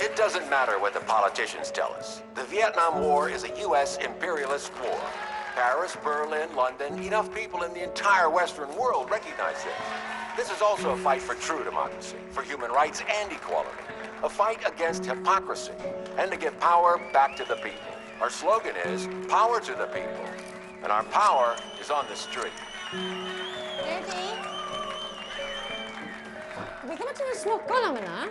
It doesn't matter what the politicians tell us. The Vietnam War is a U.S. imperialist war. Paris, Berlin, London, enough people in the entire Western world recognize this. This is also a fight for true democracy, for human rights and equality, a fight against hypocrisy, and to give power back to the people. Our slogan is, power to the people, and our power is on the street. Defi? Gobeithio bod ti'n smoco lan fyna.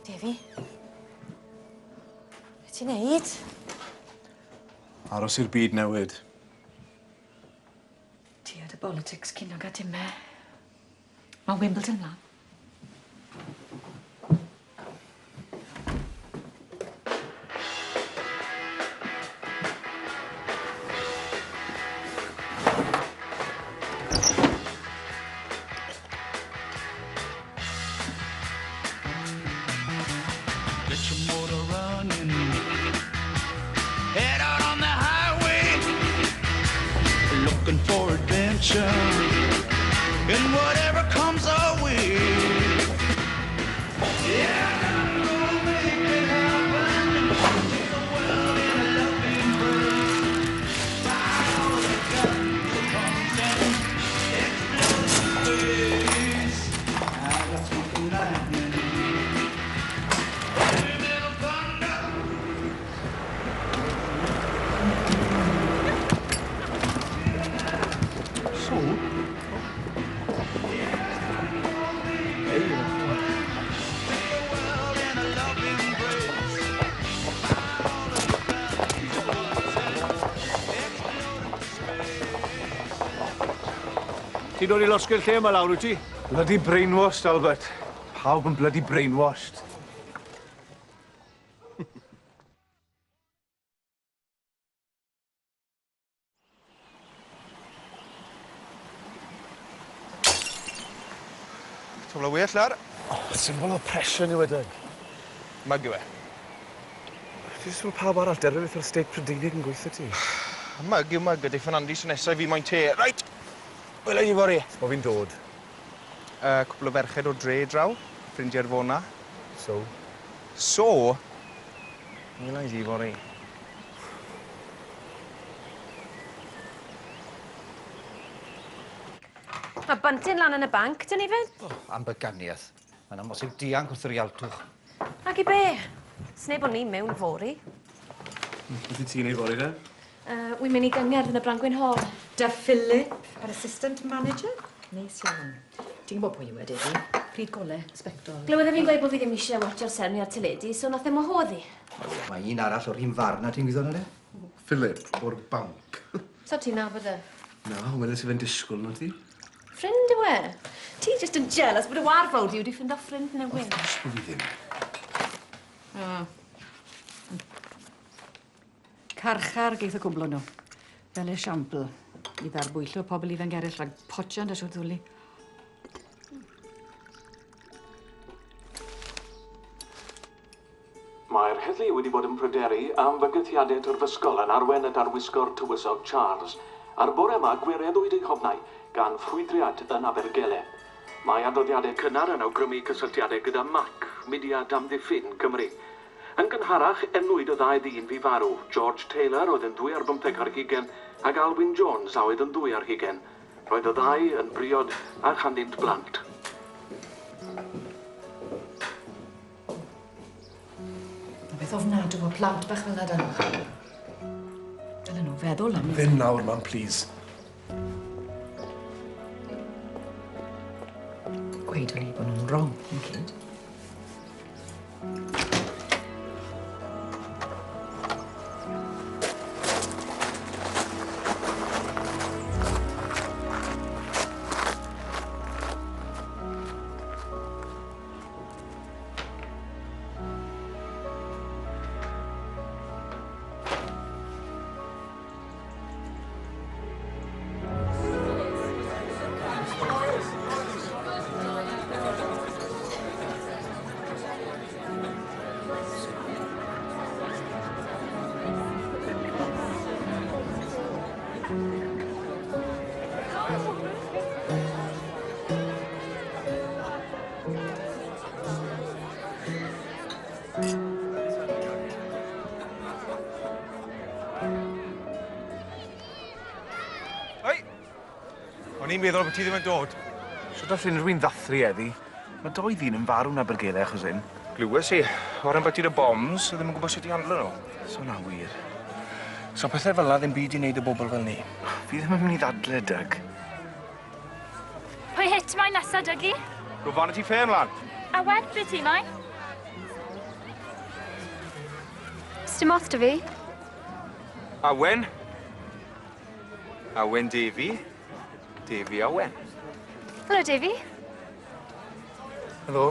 Defi? Be ti'n neud? Aros i'r byd newid. Ti a dy bolitics cinog a time. Mae Wimbledon mlaen. Get your motor running. Head out on the highway. Looking for adventure. And whatever comes our way. Yeah, gonna make it happen. Take the world in a loving embrace. Find all the guns, the bombs, and explode in space. I got smoking lightning. Heavy metal thunder. So? Hey. World in a loving embrace. Find all the guns, the bombs, and explode in space. Ti'n dod i losgu'r lle yma lawr, wyt ti? Bloody brainwashed, Albert. Pawb yn bloody brainwashed. Twmlo well lawr. Oh, symbol o oppression yw e, Doug. Myg yw e. Ti jyst fel pawb arall, derbyn beth o'r state Prydeinig yn gweithio ti. Myg yw myg, ydy Fernandi so nesaf fi moyn te. Reit! Wela i fory. Bo fi'n dod. Cwpl o ferched o dre draw, ffrindiau'r fona. So? So? Wela i di fory. Mae Bunting lan yn y banc, dyn ni fyd? Oh, am byganiaeth. Mae'n amhosib dianc wrth yr ialtwch. Ac i be? Sneb o'n ni mewn fory. Beth i ti'n ei fory, de? Wy'n mynd i gyngerdd yn y Brangwyn Hall. Da Philip, yr assistant manager. Neis iawn. Ti'n gwybod pwy yw e, Defi? Pryd gole, sbectol. Glywodd e fi'n gweud bod fi ddim eisiau watcho'r seremoni ar teledu, so nath e wahodd i. Mae un arall o'r un farn a ti'n gwybod na de? Philip, o'r banc. So ti'n nabod e? Na, weles i fe'n disgwyl na ti. Ffrind yw e. Ti just yn jealous bod y warfawr di wedi ffindo ffrind newydd. Wrth gwrs bod fi ddim. Carchar geith y cwbl o nhw. Fel esiampl i ddarbwyllo pobl ifanc eraill rhag potsian dy siwr ddwli. Mae'r heddlu wedi bod yn pryderu am fygythiadau terfysgol yn arwen y darwisgo'r tywysog Charles. A'r bore yma gwireddwyd eu hofnau gan ffrwydriad yn Abergele. Mae adroddiadau cynnar yn awgrymu cysylltiadau gyda MAC, Mudiad Amddiffyn Cymru. Yn gynharach, enwyd y ddau ddyn fu farw, George Taylor oedd yn 22 ac Alwyn Jones a oedd yn 22. Roedd y ddau yn briod a chanddynt blant. Mae beth ofnadw o plant bach fel 'na dan. Dylen nhw feddwl am... Ddim nawr, mam, please. Gweud o'n i bod nhw'n wrong yn cyd. O'n i'n meddwl bod ti ddim yn dod. Shwt all unrhyw un ddathlu heddi? Mae doi ddyn yn farw yn Abergele achos hyn. Glywes i. O'r ambiti'r y bombs, ddim yn gwybod sut i handlo nhw. So na wir. So pethau fel 'na ddim byd i wneud â bobl fel ni. Fi ddim yn mynd i ddadle, Doug. Pwy hit moyn nesa, Dougie? Rho Vanity Fair mlan. A wed, be ti moyn? Sdim ots 'da fi. Awen. Awen Davy. Davy Awen. Helo, Davy. Helo.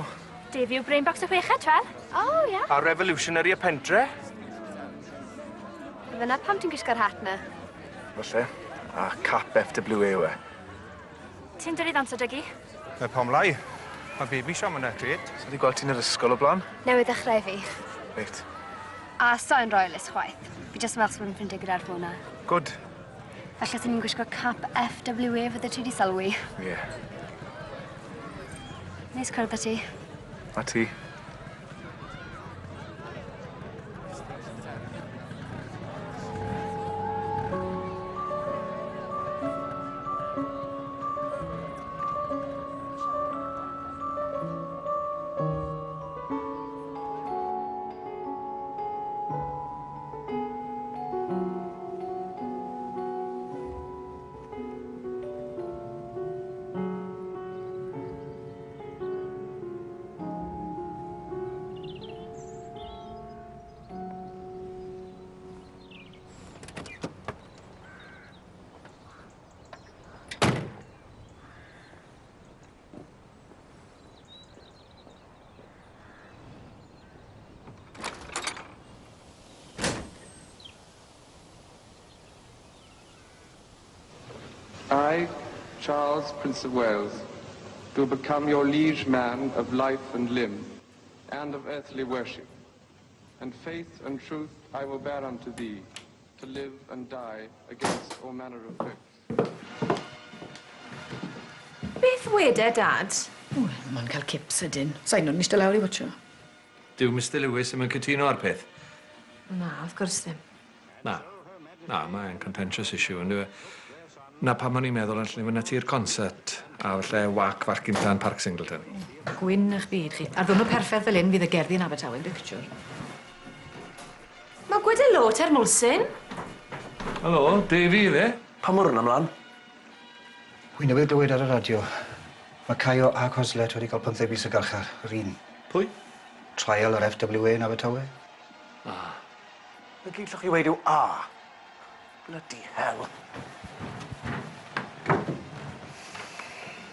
Davy yw brain box y chweched, twel? O, oh, ie. A revolutionary y pentre. Fyna pam ti'n gwisgo'r hat na? Falle. A cap FWA yw e. Ti'n dod i ddawnsio, Dougie? Mae pam lai. Mae baby Siam yna, grêt. So di gweld ti'n yr ysgol o blaen? Newydd ddechrau fi. Reit. A so'n royalist chwaith. Fi jyst yn falch bod yn ffrindiau gyda'r fo 'na. Good. Falle swn i'n gwisgo cap FWA fydde ti 'di sylwi. Ie. Yeah. Neis cwrdd â ti. A ti. I, Charles, Prince of Wales, do become your liege man of life and limb, and of earthly worship. And faith and truth I will bear unto thee, to live and die against all manner of folks. Beth wede, Dad? Wel, mae'n cael cip sydyn. Sa'n nhw'n eistedd lawr i watcho. Dyw Mr Lewis ddim yn cytuno ar peth. Na, wrth gwrs ddim. Na. Na, mae'n contentious issue, yn dyw e? Na pam o'n i'n meddwl allwn ni fynd â ti i'r concert a falle wac fach gynta yn Parc Singleton. Gwyn eich byd chi. Ar ddwrnod perffaith fel hyn fydd y gerddi yn Abertawe'n bictiwr. Mae gwed y lot ar Mwlsyn. Helo, Davy, fe? Pa mor hwnna mlan? Wi newydd glywed ar y radio. Mae Caio a Coslet wedi cael 15 mis o garchar, yr un. Pwy? Trial yr FWA yn Abertawe. Ah. Na gyd llwch chi weud yw A. Bloody hell.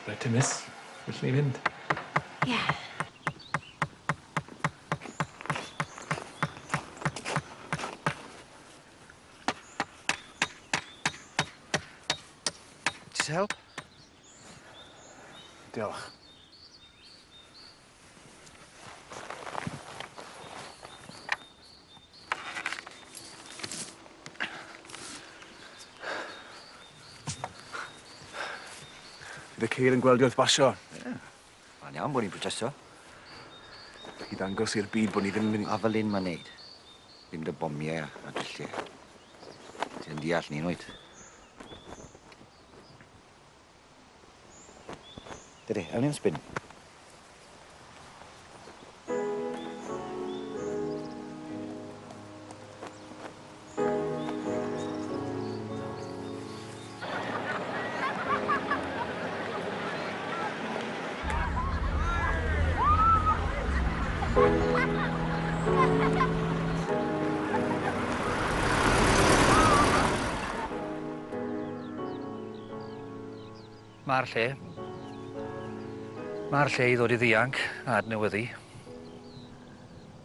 Reit te, miss. Well ni fynd. Ie. Yeah. Ti isie help? Diolch. Bydd y ceir yn gweld i wrth basio. Ie. Mae'n iawn bod ni'n protesto. I ddangos i'r byd bod ni ddim yn mynd i... A fel un mae'n neud. Ddim dy bomiau a drylliau. Ti'n deall ni'n oed. Dydy, awn ni am spin. Ma'r lle. Ma'r lle i ddod i ddianc a adnewyddu.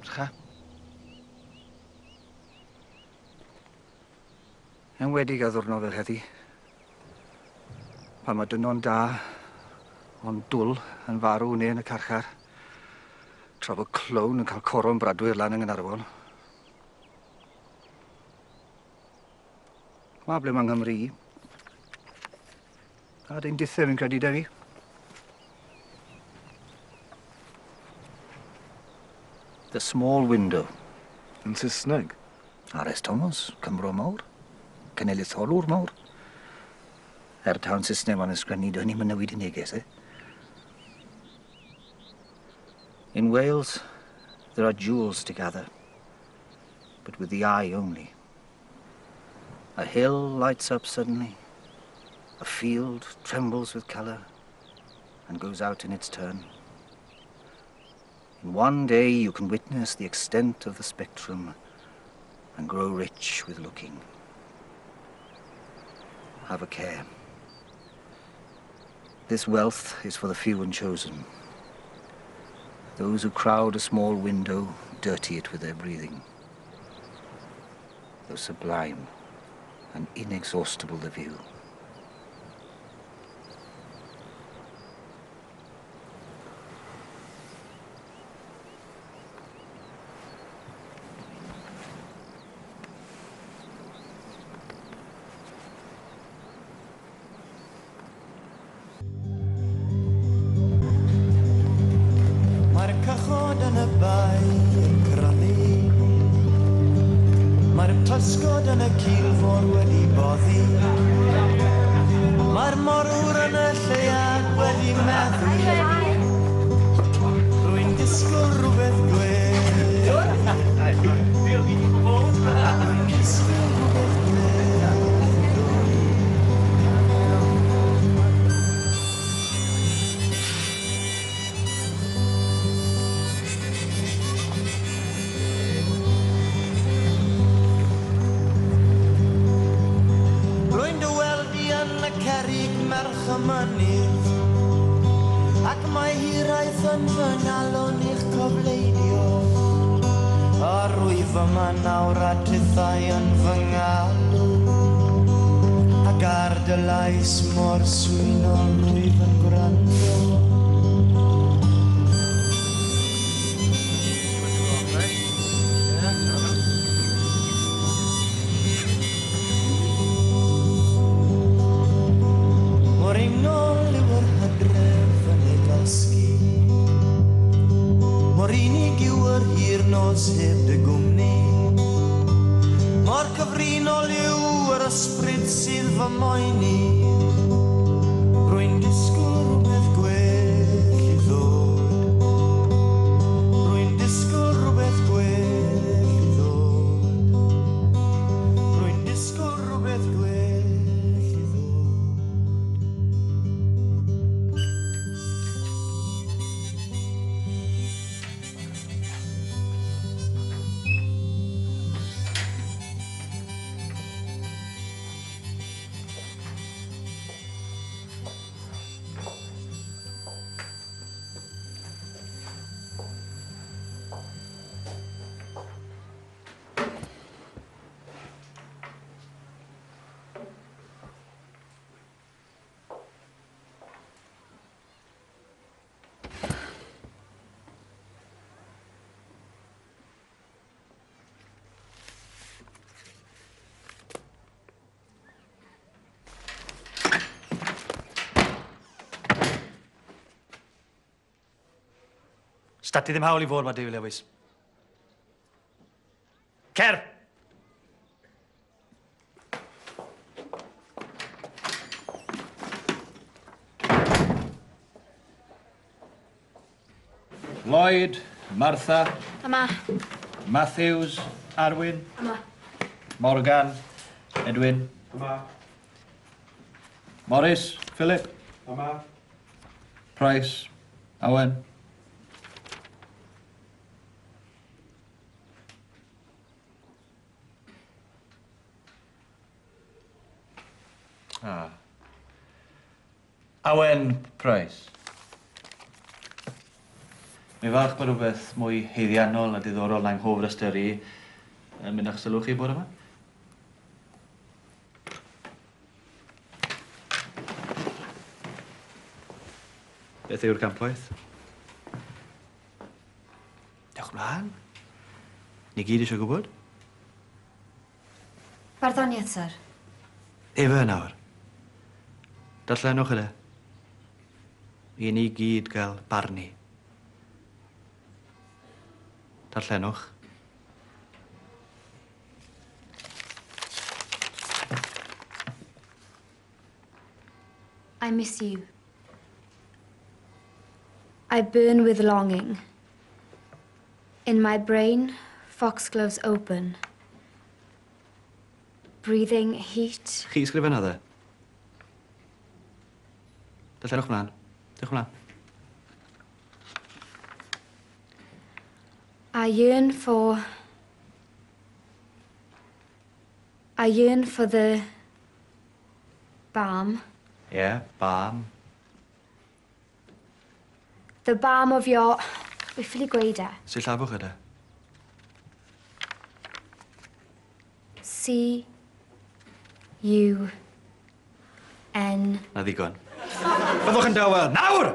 Drycha. Enwedig ar ddiwrnod fel heddi. Pan mae dynon da, ond dwl yn farw neu yn y carchar. Tra bod clown yn cael coron bradwyr lan yng Nghaernarfon. Ma ble mae Nghymru i. A dyn dithe fi'n credu, Defi. The Small Window. Yn Saesneg? R.S. Thomas, Cymro mawr. Cenedlaetholwr mawr. Er tawn Saesneg ma'n ysgrifennu, dyw hynny'm yn newid y neges, eh? In Wales, there are jewels to gather, but with the eye only. A hill lights up suddenly, a field trembles with colour, and goes out in its turn. In one day you can witness the extent of the spectrum and grow rich with looking. Have a care. This wealth is for the few and chosen. Those who crowd a small window dirty it with their breathing. Though sublime and inexhaustible the view. Mae'r cychod yn y bae yn crynu. Mae'r pysgod yn y cilfor wedi boddi. Mae'r morwr yn y lleuad wedi meddwi. Rwy'n disgwyl rhywbeth gwell. Rwy'n disgwyl rhywbeth gwell. Rwy'n dy weld i yn y cerrig merch y mynydd Ac mae hiraeth yn fy ngalon i'ch cofleidio A rwyf yma nawr a tithau yn fy ngalw Ac ar dy lais mor swynol rwyf yn gwrando. Mor ingol yw yr hydref yn ei gosgi. Mor unig yw yr hir nos heb dy gwmni. Mor cyfrinol yw yr ysbryd sydd fy moeni. Rwy'n disgwyl rhywbeth gwell i ddod. Rwy'n disgwyl rhywbeth gwell i ddod. Rwy'n disgwyl rhywbeth gwell i ddod. Sda ti ddim hawl i fod 'ma, Dewi Lewis. Cer! Lloyd, Martha. Yma. Matthews, Arwyn. Yma. Morgan, Edwin. Yma. Morris, Philip. Yma. Price, Owen. Ah. Awen Price. Mi falch bod rhywbeth mwy haeddiannol a diddorol na'n nghofrestr i yn mynd â'ch sylw chi bore yma. Beth yw'r campwaith? Dewch mlaen. Ni gyd eisiau gwybod. Barddoniaeth, sir. Efe nawr. Darllenwch e. I ni gyd gael barnu. Darllenwch. I miss you. I burn with longing. In my brain, foxgloves open. Breathing heat. Chi ysgrifennodd e? Darllenwch mlaen. Diolch mlaen. I yearn for... I yearn for the... balm. Yeah, balm. The balm of your... Wi ffili gweud e. Sillafwch e de. C... U... N... Na ddigon. Byddwch yn dawel, nawr!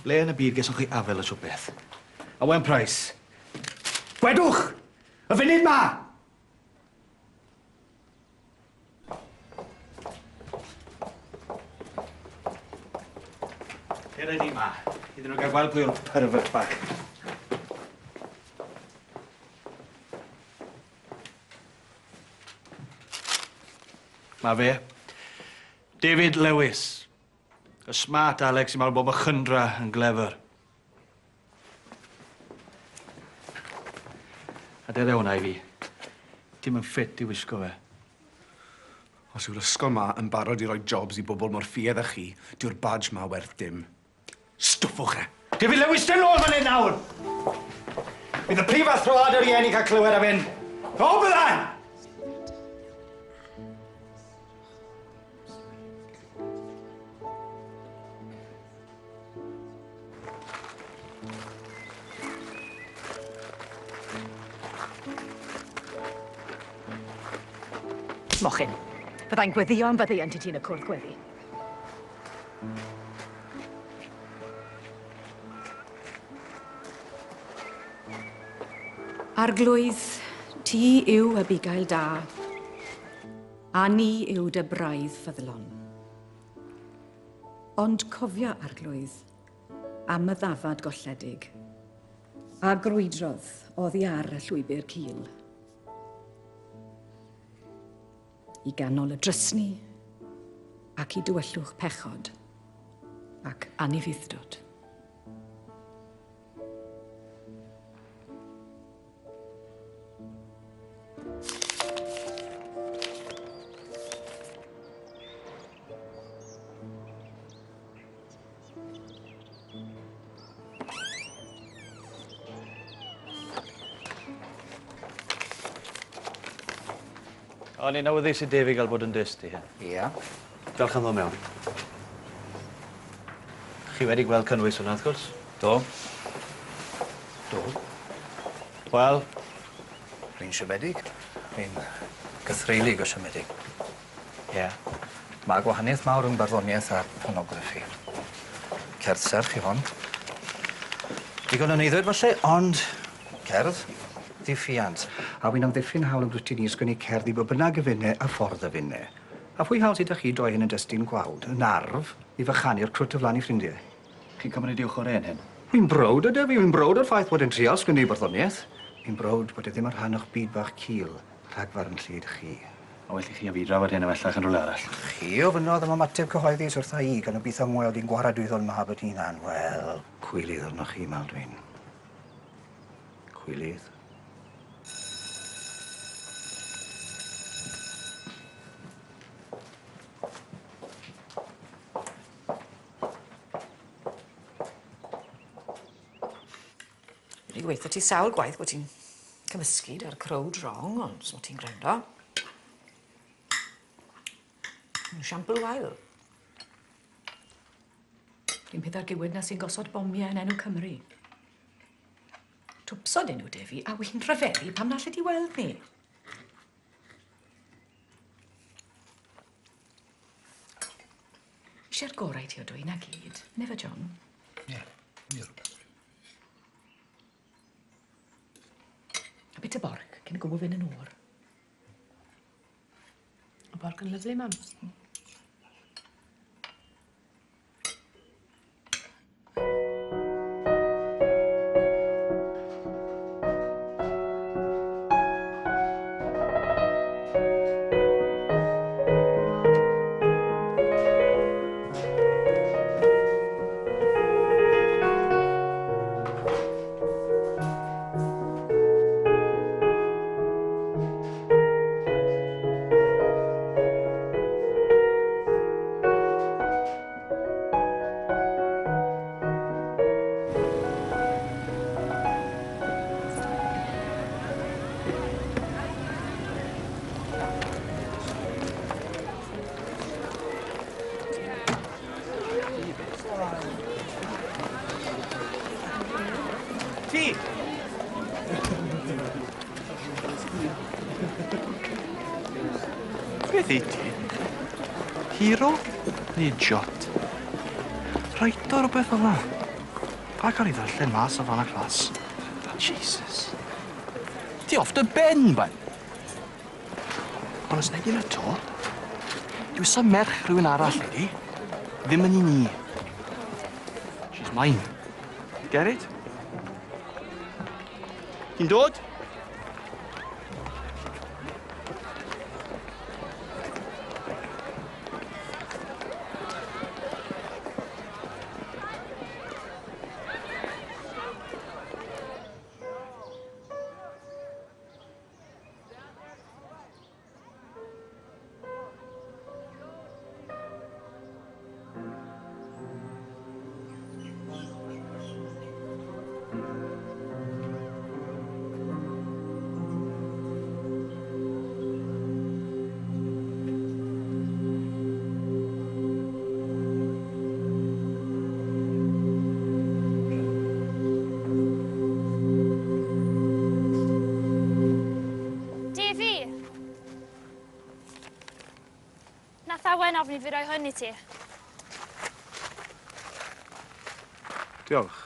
Ble yn y byd gesoch chi afel y siw beth? Owen Price. Gwedwch! Y funud ma! Cer ni ma, iddyn nhw gael gweld pwy yw'r pervert bach. Ma fe. David Lewis. Y smart Alex sy'n meddwl bod Machynddra yn glyfar. A dere hwnna i fi. Ti'm yn ffit i wisgo fe. Os yw'r ysgol ma yn barod i roi jobs i bobl mor ffiedd â chi, dyw'r badge ma werth dim. Stwffwch e! David Lewis, dyn nôl fan hyn nawr! Bydd y prifathro a dy rieni cael clywed am hyn. O, byddan! Mochyn, byddai'n gweddio am faddeuant i ti yn y cwrdd gweddi. Arglwydd, ti yw y bugail da, a ni yw dy braidd ffyddlon. Ond cofia, Arglwydd, am y ddafad golledig, a grwydrodd oddi ar y llwybr cul. I ganol y drysni ac i dywyllwch pechod ac anufudd-dod. O'n i'n awyddus i David gael bod yn dyst i hyn. Ia. Diolch am ddod mewn. Chi wedi gweld cynnwys hwnna, wrth gwrs? Do. Do. Wel? Dwi'n siomedig. Dwi'n gythreulig o siomedig. Ie. Mae gwahaniaeth mawr rhwng barddoniaeth a pornograffi. Cerdd serch i hon. Digon o neiddwyd falle, ond cerdd ddiffiant. A wi'n amddiffyn hawl y Brwtyn i ysgrifennu cerdd i bo bynnag y fine a ffordd y fine. A phwy hawl sydd 'da chi droi hyn yn destun gwawd, yn arf i fychanu'r crwt o flaen 'i ffrindie? Chi'n cymryd i ochr e yn hyn? Wi'n browd o Defi, wi'n browd o'r ffaith bod e'n trial sgwennu barddoniaeth. Wi'n browd bod e ddim yn rhan o'ch byd bach cul, rhagfarnllyd chi. A well i chi a fi drafod hyn ymhellach yn rhywle arall. Chi ofynnodd am ymateb cyhoeddus wrtha i, gan obeithio ngweld i'n gwaradwyddo'n mab at hunan. Wel, cwilydd arnoch chi, Maldwyn. Cwilydd. Wedi gweithio ti sawl gwaith bod ti'n cymysgu 'da'r crowd wrong, ond so ti'n gwrando. Mae'n siampl wael. R'un peth â'r giwed 'na sy'n gosod bomiau yn enw Cymru. Twpsod enw Defi, a wy'n rhyfeddu pam na allet ti weld ni. Eisiau'r gorau ti o dwi, na gyd. Never, John. Ie, yeah, rhywbeth. A bit o borc cyn y gwbl fynd yn oer. Y borc yn lyfli, mam. Beth i ti? Hero neu idiot? Rhaid o rhywbeth fel 'na. Pa cael ei ddarllen mas o fan y clas. Jesus. Ti off dy ben, boi. Ond os neu' di 'na 'to, dewisa merch rhywun arall ydi. Ddim yn un i. She's mine. Get it? Ti'n dod? Defi! Nath Awen ofyn i fi roi hwn i ti. Diolch.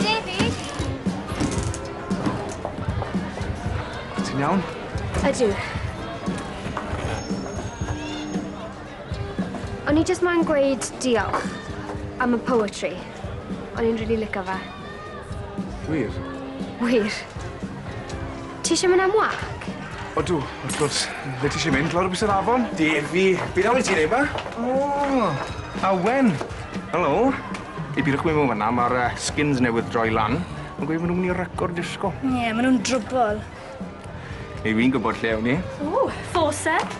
Defi! Ti'n iawn? Ydw. O'n i jyst moyn gweud diolch am y poetry. O'n i'n rili licio fe. Wir? Wir. Ti eisiau mynd am wac? Odw, wrth gwrs. Le ti eisiau mynd? Lawr o bwys yr afon? Defi, beth am i ti'n neud ma? O, Awen. Helo. Ei, pidwch mynd mewn fan'na, ma'r skins newydd droi lan. Mae'n gweud ma' nhw'n mynd i record disco. Ie, ma' nhw'n drwbwl. Ei, fi'n gwybod lle awn ni. O, faucet.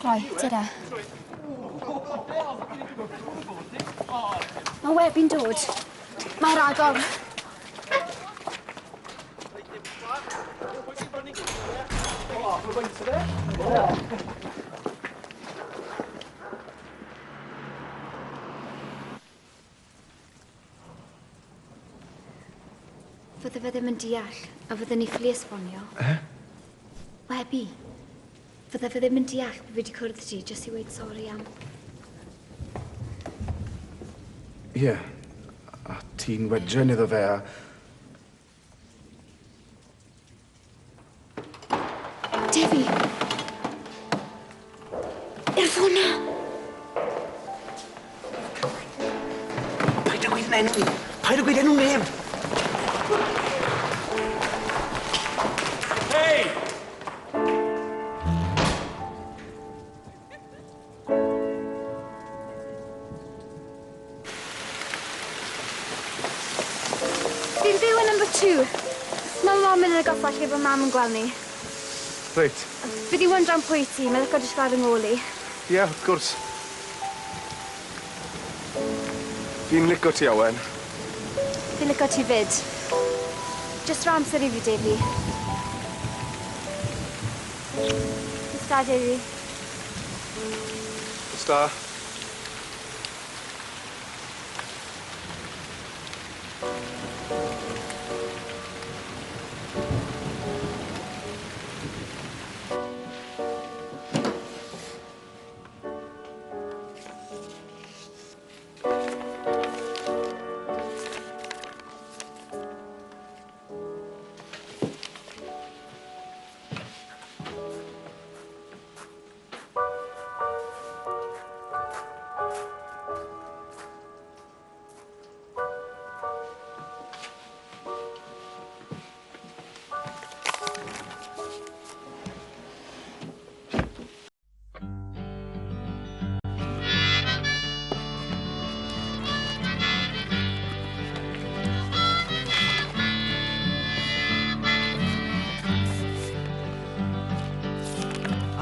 Gloi, tara. Mae Webi'n dod. Mae'r agor. Fydde fe ddim yn deall, a fydden ni ffili esbonio. Eh? Webi, fydde fe ddim yn deall bod fi wedi cwrdd ti jyst i weud sori am. Ie, a ti'n wedjen iddo fe a... Defi! I'r ffôn na! Paid â gweud enw i! Paid â gweud enw neb! Hey! Fi'n byw yn number 2. Mae mam yn y goffa lle bod mam yn gweld ni. Reit. Fi di wondran pwy ti, mae'n licio jyst gweld yng ngôl i. Ie, wrth gwrs. Fi'n lico ti, Awen. Fi'n lico ti fyd. Jyst rho amser i fi, Defi. Nos da, Defi. Nos da.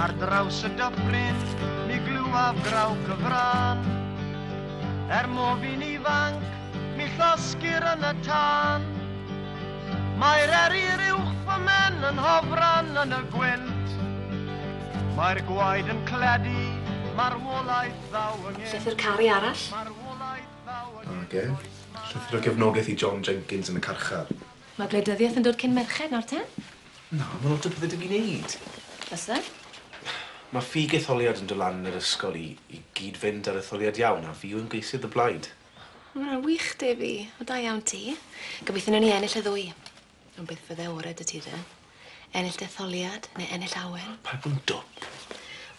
Ar draws y dyffryn, mi glywaf graw cyfran. Er mo fi'n ifanc, mi llosgir yn y tân. Mae'r eryr uwch fy mhen yn hofran yn y gwynt. Mae'r gwaed yn cledu, marwolaeth ddaw yng nghynt. Llythyr caru arall? Nage. Llythyr o gefnogaeth i John Jenkins yn y carchar. Mae gwleidyddiaeth yn dod cyn merched nawr te? Na, ma' lot o pethe 'da fi neud. Oes e? Ma' ffug etholiad yn do' lan yn yr ysgol i i gyd-fynd â'r etholiad iawn a fi yw ymgeisydd y blaid. Ma' wnna'n wych, Defi. O da iawn ti. Gobeithio newn ni ennill y ddwy. Ond beth fydde ore 'dy ti de? Ennill detholiad neu ennill awen? Paid bod yn dwp.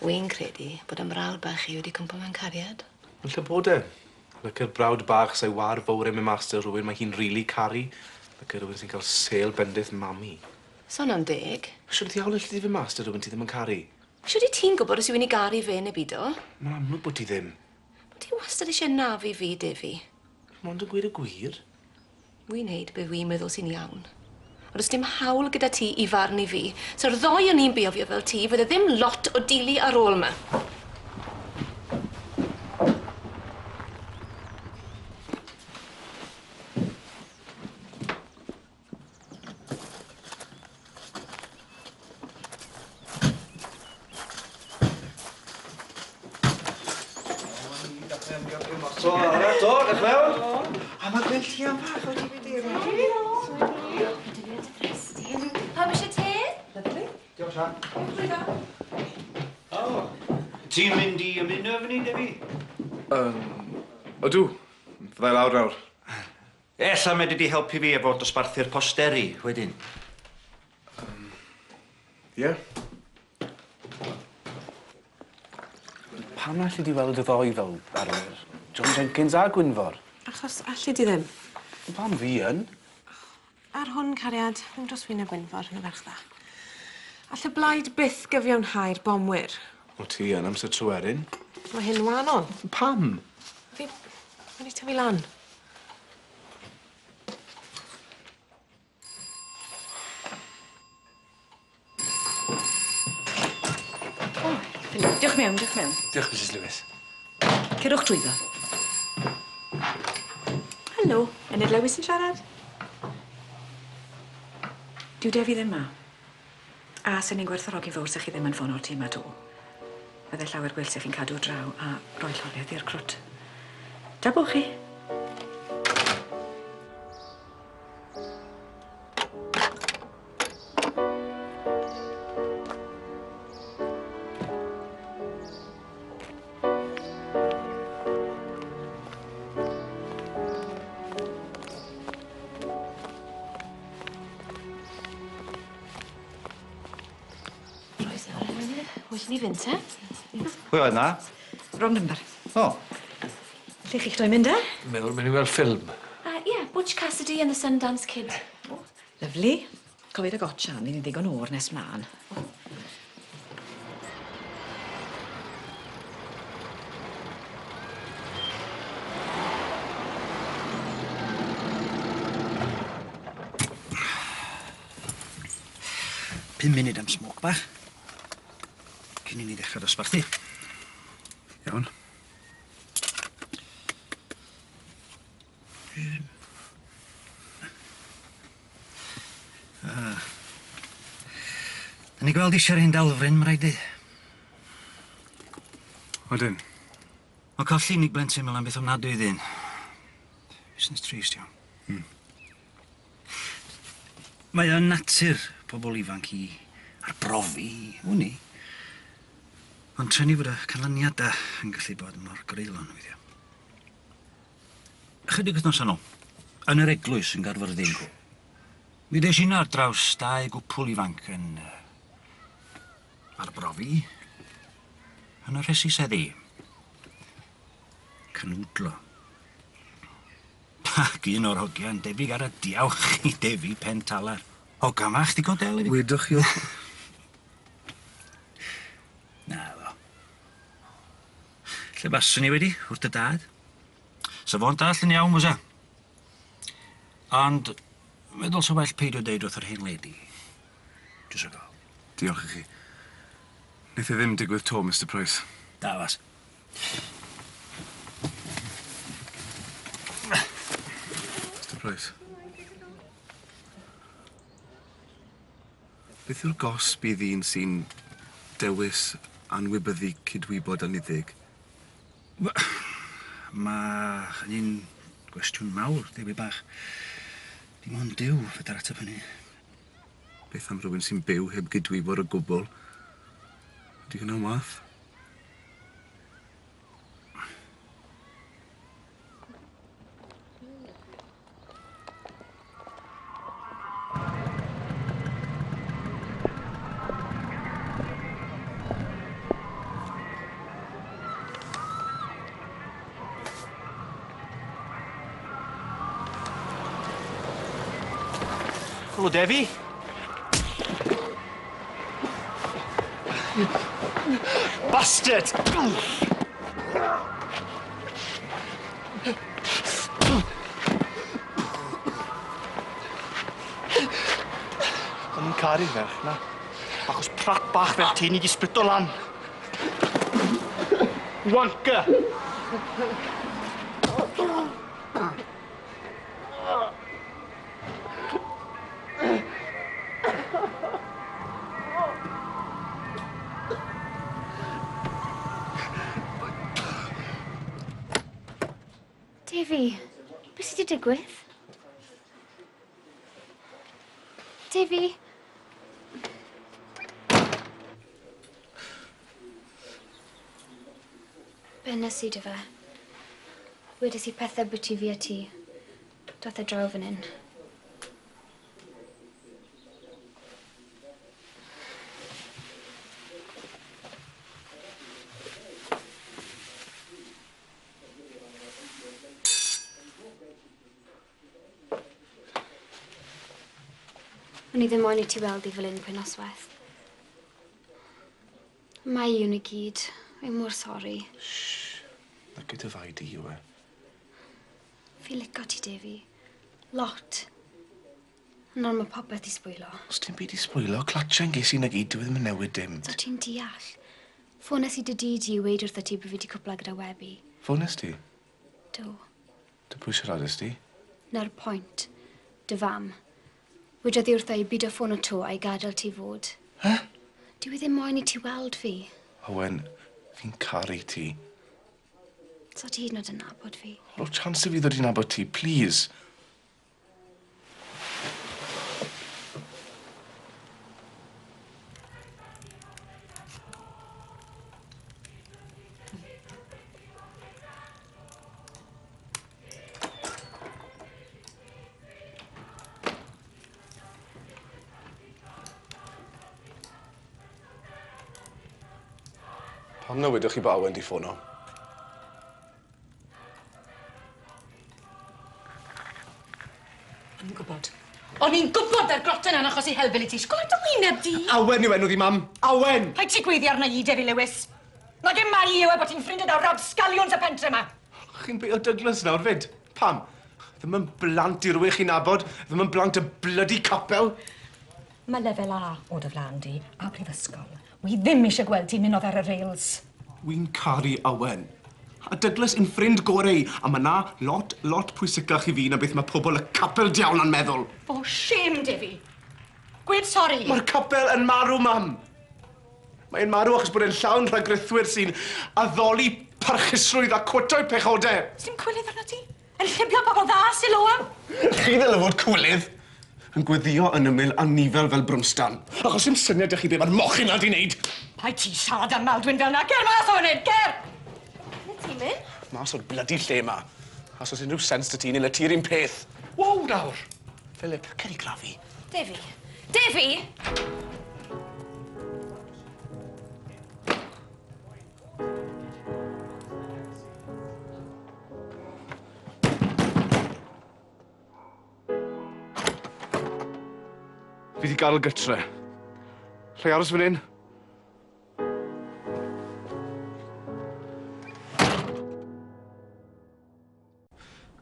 Wi'n credu bod 'y mrawd bach i wedi cwmpo mewn cariad. Falle bod e. Lyce'r brawd bach sa'i war fowr e'n myn' mas 'da rhywun mae hi'n rili caru. Lyce rywun sy'n ca'l sêl bendith mami. Sa wnna'n deg. Shwd ddiawl elli di fyn' mas 'da rywun ti ddim yn caru? Shwd 'yt ti'n gwbod os yw 'i'n 'i garu fe ne' bido? Ma'n amlwg bod ti ddim. Ma' ti wastad isie nafu fi, Defi. Mond yn gweud y gwir. Wi'n neud be' wi'n meddwl sy'n iawn. Ond do's dim hawl gyda ti i farnu fi. So'r ddou o'n ni'n beofio fel ti, fydde ddim lot o deulu ar ôl 'ma. So, ara, do, gall mewn. A mae Gwenllian fach wedi mynd i'r... Pawb eisiau te? Lyfli. Diolch, Sian. O, ti'n mynd i ymuno efo ni, Defi? Yym, ydw. Fyddai lawr nawr. Ella medri di helpu fi efo dosbarthu'r posteri wedyn. Yym, ie. Pam na alli di weld y ddou fel arfer? John Jenkins a Gwynfor? Achos alli di ddim. Ond pam fi yn? Ar hwn, cariad, ddim dros wyneb Gwynfor, na ferch dda. All y blaid byth gyfiawnhau'r bomwyr. O ti yn amser Tryweryn. Mae hyn wahanol. Pam? Fi... Mae 'di tyfu lan. O, Philip, diolch mewn, diolch mewn. Diolch, Mrs Lewis. Cerwch trwyddo. Helo, Enid Lewis yn siarad? Dyw Defi ddim 'ma. A sen i'n gwerthfawrogi'n fowr se chi ddim yn ffono'r tîm 'ma 'to. Bydde llawer gwell se chi'n cadw draw a roi llonydd i'r crwt. Da bo chi. Well ni fynd te. Pwy oedd 'na? Wrong number. O. Lle chi'ch doi mynd e? Meddwl mynd i weld ffilm. Ie, Butch Cassidy and the Sundance Kid. O, lyfli. Cofia dy got, Sian, ni'n ddigon o'r nes mlaen. Pum munud am smoke bach. Cyn i ni ddechrau dosbarthu. Iawn. Ah. Da ni gweld eisiau'r hen dalfryn, ma' raid di. Odyn. Ma' colli unig blentyn fel 'na'n beth ofnadwy i ddyn. Busnes trist iawn. Hmm. Mae o'n natur pobol ifanc i arbrofi, wn i. Ond trueni fod y canlyniada yn gallu bod mor greulon weithia. Ychydig wythnosa nôl, yn yr eglwys yn Gaerfyrddin, mi ddes inna ar draws dau gwpwl ifanc yn yy arbrofi yn y rhesi seddi. Canwdlo. Ac un o'r hogia'n debyg ar y diawch i Defi Pen Talar. Hogan fach digon del i fi. Wedwch chi wrth... Naddo. Lle baswn i wedi, wrth dy dad? Sa fo'n dallt yn iawn, fysa? Ond, meddwl sa well peidio deud wrth yr hen lady. Jyst rhag ofn. Diolch i chi. Neith e ddim digwydd 'to, Mister Price. Da was. Mister Price. Beth yw'r gosb i ddyn sy'n dewis anwybyddu cydwybod anniddig? Ma' hynny'n gwestiwn mawr, Dewi bach. Dim ond Duw fedar ateb hynny. Beth am rywun sy'n byw heb gydwybod o gwbwl? Ydy hwnna'n wath? Helo, Defi. Bastard! O'n i'n caru'r ferch 'na. Achos prat bach fel ti ni 'di splito lan. Wanker! Defi, beth sy 'di digwydd? Defi! Be nes i 'dy fe? Wedes i pethe bwti fi a ti. Dath e draw fan 'yn. O'n i ddim moyn i ti weld i fel 'yn pwy nosweth. Mae i i gyd. Wi mor sori. Shh. Na gyda fai di yw e. Fi lico ti, Defi. Lot. Ond nawr ma' popeth 'di sbwylo. Os dim byd i sbwylo, clatsien ges i 'na gyd, dyw e ddim yn newid dim. So ti'n deall? Ffones i dy dŷ di i weud wrtho ti bo' fi 'di cwpla gyda Webby. Ffones ti? Do. 'Da pwy siarades di? 'Na'r pwynt. Dy fam. Wedodd 'i wrtha i bido ffono 'to a i gadel ti fod. He? Dyw 'i ddim moyn i ti weld fi. Owen, fi'n caru ti. So ti hyd yn o'd yn nabod fi. Rho chance i fi ddod i nabod ti, plîs. Pam na wedoch chi bo' Awen 'di ffono? O'n i'n gwbod. O'n i'n gwbod da'r groten 'na'n achosi helbul i ti. Sgwala dy wyneb di! Awen yw enw ddi, mam. Awen! Paid ti gweiddi arna i, Defi Lewis. Nage mai yw e bo' ti'n ffrindie 'da rabscallions y pentre 'ma. Chi'n beio Douglas nawr 'fyd? Pam? Ddim yn blant i rywun chi'n nabod, ddim yn blant y blydi capel. Ma' lefel A o dy flan di, a prifysgol. Wi ddim isie gweld ti'n mynd odd ar y rails. Wi'n caru Awen. A Douglas yw'n ffrind gore i, a ma' 'na lot, lot pwysicach i fi na beth ma' pobol y capel diawl 'na'n meddwl. For shame, Defi. Gwed sori. Ma'r capel yn marw, mam. Mae e'n marw achos bod e'n llawn rhagrithwyr sy'n addoli parchusrwydd a cwto'i pechode. Sdim cwilydd arnot ti? Yn llibio pobol dda, Siloam! Chi ddyle fod cwilydd! Yn gweddio yn ymyl anifel fel Brwmstan. Achos dim syniad 'da chi be' ma'r mochyn 'na 'di neud! Paid ti siarad am Maldwyn fel 'na! Cer mas o fan 'yn! Cer! Ble ti'n mynd? Mas o'r blydi lle 'ma. Os o's unrhyw sense 'da ti neu 'yle ti'r un peth. Wow nawr! Philip, cer i grafu. Defi! Defi! Fi 'di gadel gytre. Llai aros fan 'yn?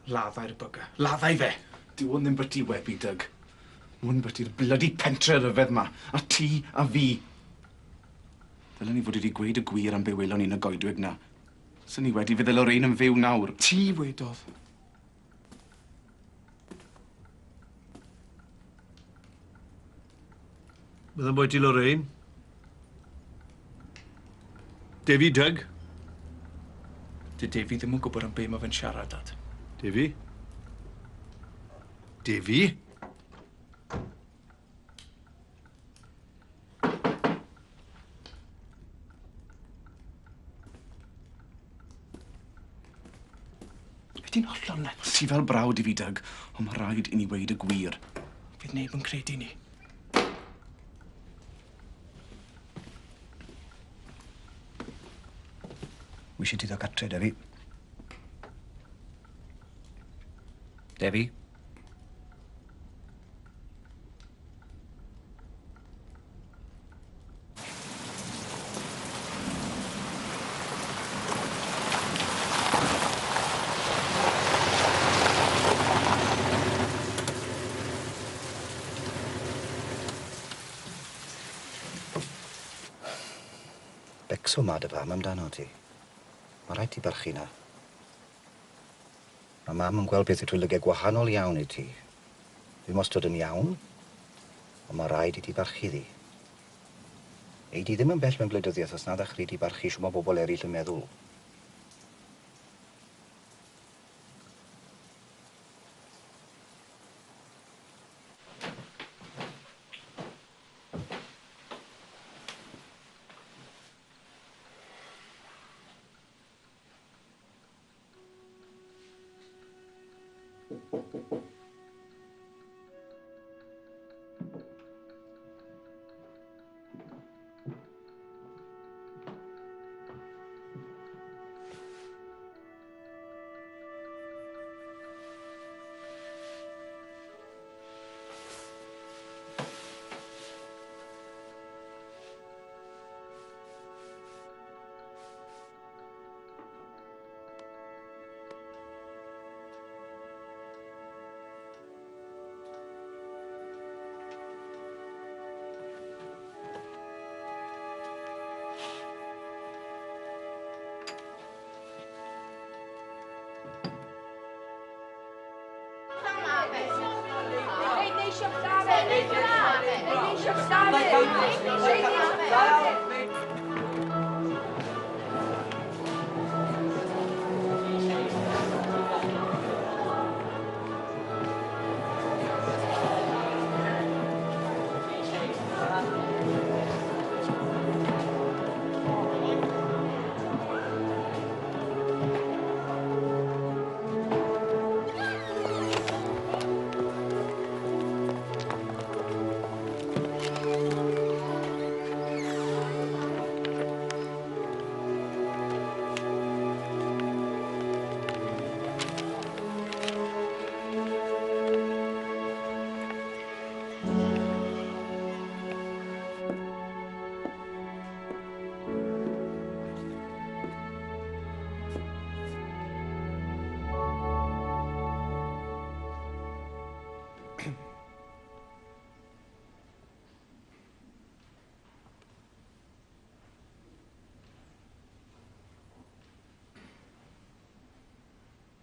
Laddai'r bugger. Laddai fe! Dyw 'wn ddim byti Webby, Doug. Ma' 'wn byti'r blydi pentre ryfedd 'ma. A ti a fi. Ddylen ni fod wedi gweud y gwir am be welon ni yn y goedwig 'na. Swn i wedi fydde Lorraine yn fyw nawr. Ti wedodd. Beth am bwyty Lorraine? Defi Doug? Dy Defi ddim yn gwybod am be mae fe'n siarad, Dad. Defi? Defi? Be ti'n hollol nuts? Ti fel brawd i fi, Doug, ond mae rhaid i ni weud y gwir. Fydd neb yn credu ni. Wi isie ti ddod gatre, Defi. Defi? Becso ma dy fam amdano ti. Ma' raid ti barchu 'na. Ma' mam yn gweld pethe trwy lygaid gwahanol iawn i ti. Ddim wastod yn iawn, ond ma' raid i ti barchu ddi. Ei di ddim yn bell mewn gwleidyddiaeth os na ddechrei di barchu shw ma' bobol eryll yn meddwl.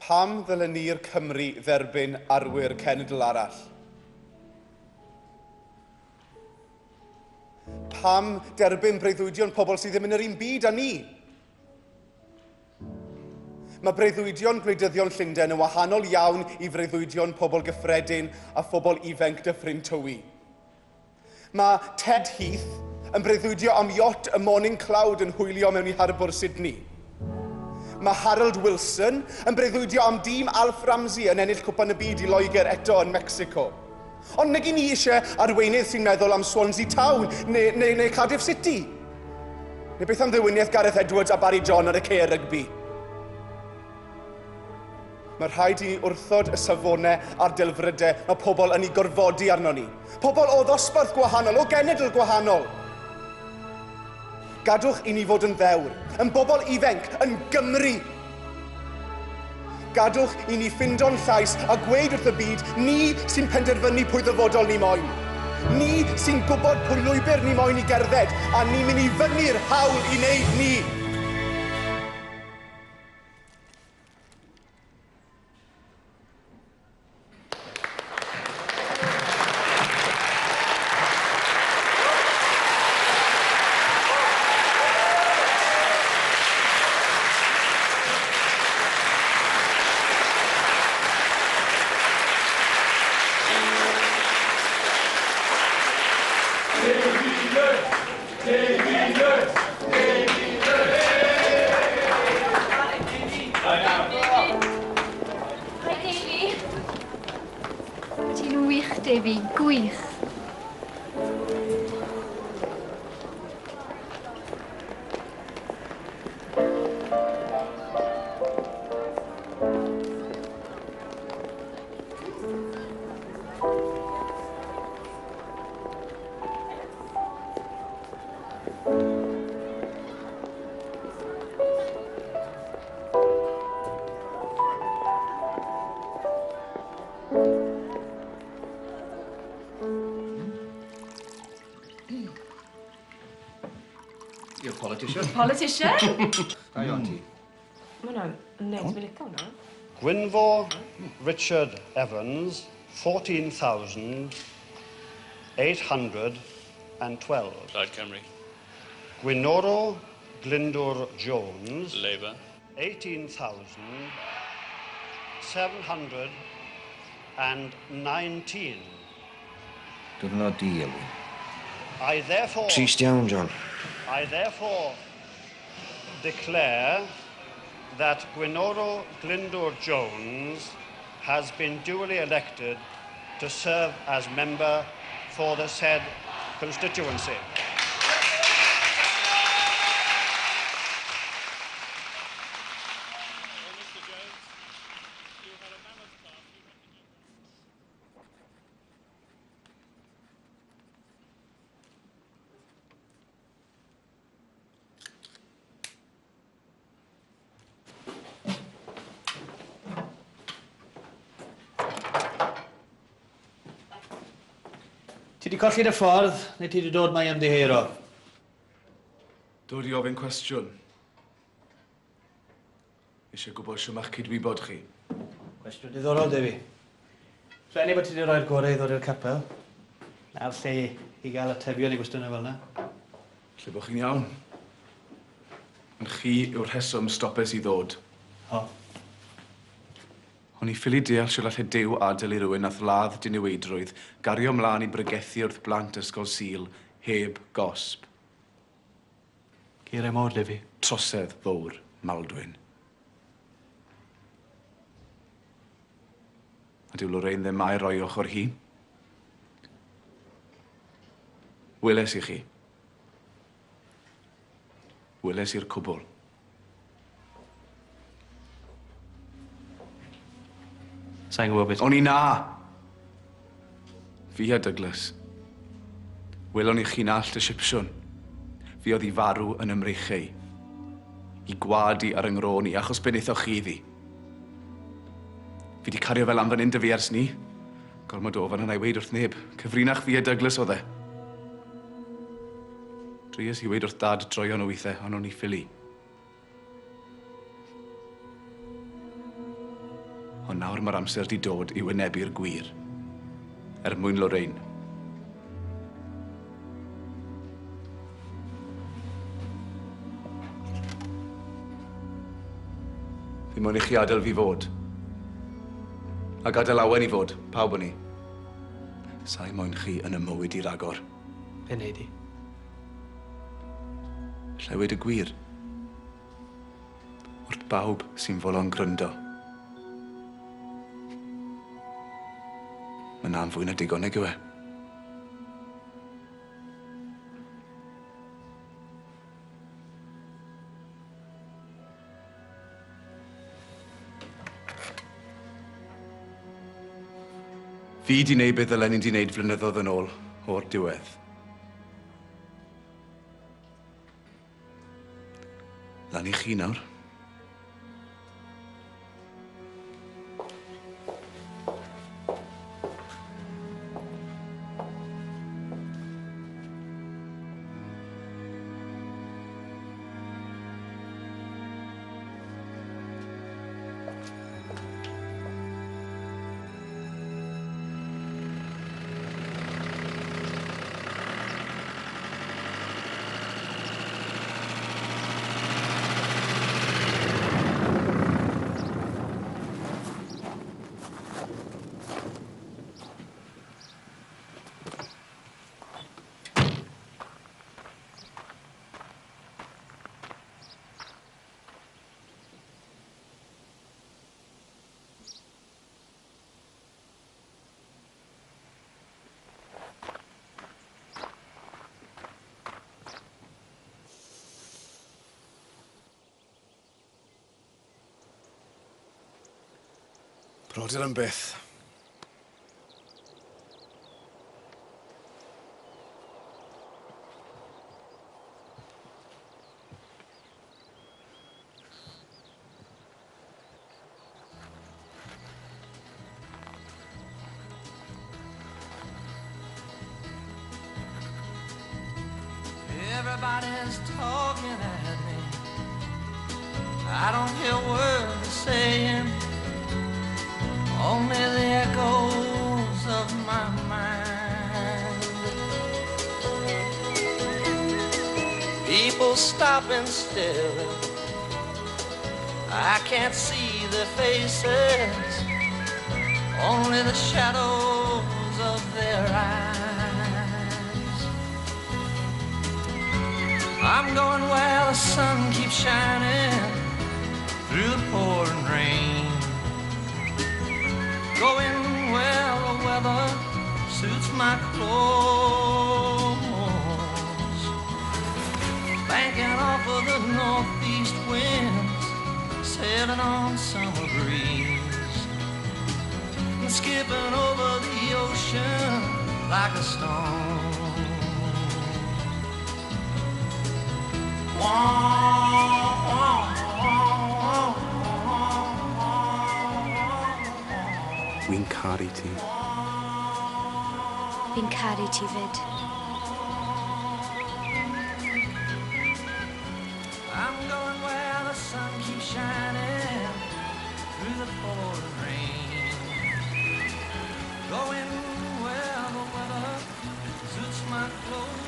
Pam ddylen ni'r Cymry dderbyn arwyr cenedl arall? Pam derbyn breuddwydion pobl sydd ddim yn yr un byd â ni? Mae breuddwydion gwleidyddion Llundain yn wahanol iawn i freuddwydion pobl gyffredin a phobl ifanc Dyffryn Tywi. Mae Ted Heath yn breuddwydio am yacht y Morning Cloud yn hwylio mewn i harbwr Sydney. Mae Harold Wilson yn breuddwydio am dîm Alf Ramsey yn ennill Cwpan y Byd i Loegr eto yn Mexico. Ond nag 'yn ni eisiau arweinydd sy'n meddwl am Swansea Town neu, neu, neu Cardiff City. Neu beth am ddewiniaeth Gareth Edwards a Barry John ar y cae rygbi? Mae rhaid i ni wrthod y safonau a'r delfrydau mae pobl yn eu gorfodi arnon ni. Pobl o ddosbarth gwahanol, o genedl gwahanol. Gadwch i ni fod yn ddewr, yn bobl ifainc, yn Gymry. Gadwch i ni ffindo'n llais a gweud wrth y byd, ni sy'n penderfynu pwy ddyfodol ni moyn. Ni sy'n gwybod pwy lwybr ni moyn i gerdded, a ni'n mynd i fynnu'r hawl i wneud ni. Hi, Davy. Ti'n wych, Davy. Gwych. You're a politician. Politician? Da iawn ti. Ma' hwnna'n neis, fi'n licio hwnna. Gwynfor Richard Evans, 14,812. Plaid Cymru. Gwynoro Glyndwr Jones, Labour. 18,719. Diwrnod di, Elwyn. I therefore... Trist iawn, John. I therefore declare that Gwynoro Glyndwr Jones has been duly elected to serve as member for the said constituency. Ti 'di colli dy ffordd, neu ti 'di dod 'ma i ymddiheuro? Dod i ofyn cwestiwn. Eisiau gwybod shwd ma'ch cydwybod chi. Cwestiwn diddorol, Defi. Trueni bod ti 'di roi'r gorau i ddod i'r capel. Na'r lle i gael atebion i gwestiynau fel 'na. Lle bod chi'n iawn. Ond chi yw'r rheswm stopes i ddod. O. O'n i ffili deall shwd alle Duw adael i rywun nath ladd diniweidrwydd gario mlaen i bregethu wrth blant Ysgol Sul heb gosb. Geiriau mawr, Defi. Trosedd fawr, Maldwyn. A dyw Lorraine ddim air o'i ochr hi. Weles i chi. Weles i'r cwbl. Sa i'n gwybod beth... O'n i na! Fi a Douglas. Welon i chi'n allt y Sipsiwn. Fi oedd i farw yn ymreichau. I gwadu ar yng ngrôn i achos be wnaethoch chi iddi. Fi di cario fel am fan hyn 'da fi ers 'ny. Gormod o ofan yna i weud wrth neb. Cyfrinach fi a Douglas oedd e. Dries i weud wrth dad droeon o weithiau, ond o'n i ffili. Ond nawr mae'r amser di dod i wynebu'r gwir. Er mwyn Lorraine. Fi moyn i chi adael fi fod. A gadael Awen i fod, pawb o'n i. Sa'i moyn chi yn y mywyd i ragor. Be nei di? Alla i weud y gwir. Wrth bawb sy'n fodlon gryndo. Mae na'n fwy na digon nag yw e? Fi di wneud beth ddylen i di wneud flynyddoedd yn ôl, o'r diwedd. Lan i chi nawr. Brodyr am byth. Everybody's talking at me. I don't hear words they're saying, only the echoes of my mind. People stopping still. I can't see their faces, only the shadows of their eyes. I'm going where the sun keeps shining through the pouring rain. Going where the weather suits my clothes. Banking off of the northeast winds, sailing on summer breeze, and skipping over the ocean like a stone. Wi'n caru ti. Fi'n caru ti fyd. I'm going where the sun keeps shining through the pouring rain. Going where the weather suits my clothes.